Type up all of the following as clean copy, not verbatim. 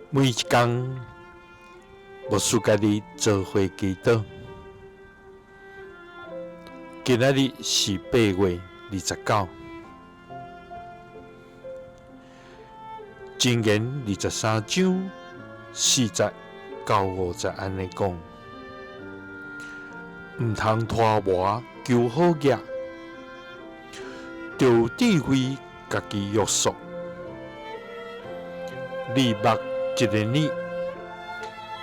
每一工，牧師佮你做伙祈禱。今仔日是8月29，箴言23章4節到5節按呢講：毋通拖磨求好額，著有智慧家己約束。你目一个睨，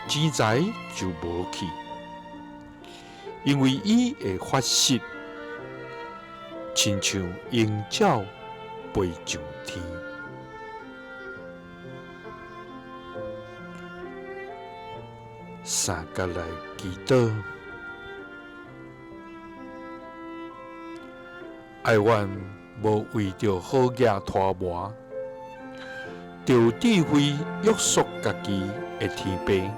錢財就無去，因為伊會發失，親像鷹鳥飛上天。三佮來祈禱，哀阮無為著好額拖磨。著有智慧約束家己的天父，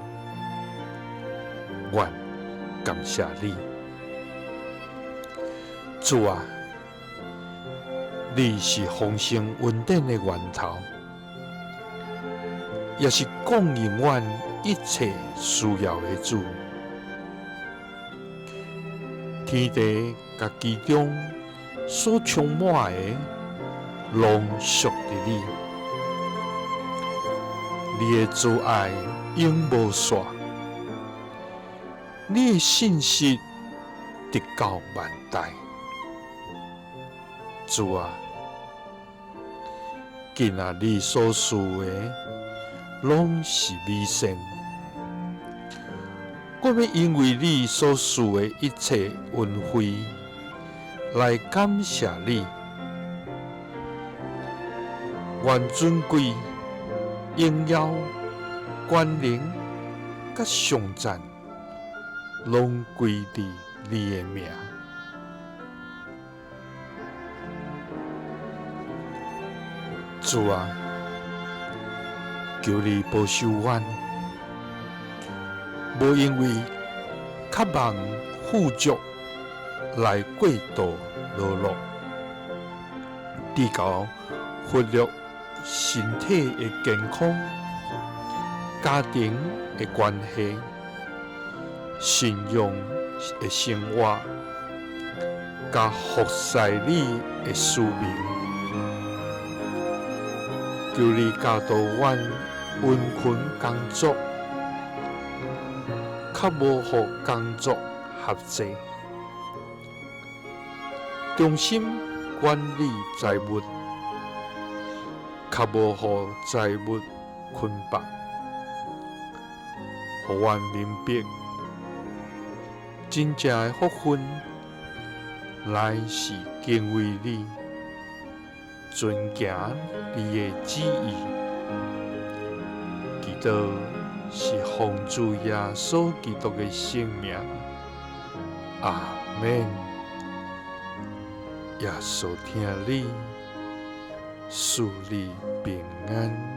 阮感謝你，主啊，你是豐盛恩典的源頭，也是供應阮一切需要的主。天地佮其中所充滿的，攏屬佇你。你的慈愛永無煞，你的信實直到萬代。主啊，今仔你所賜的攏是美善，我欲因為你所賜的一切恩惠來感謝你。願尊貴、榮耀、權能佮頌讚，攏歸佇你的名。主啊，求你保守阮，無因為渴望富足來過度勞碌，至到忽略身體的健康、家庭的關係、信仰的生活，佮服侍你的使命。求你教導阮殷勤工作，較無予工作箝制，忠心管理財物，較無予財物捆綁，予阮明白真正的福分乃是敬畏你、遵行你的旨意。祈禱是奉主耶穌基督的聖名，阿們。耶穌疼你，賜你平安。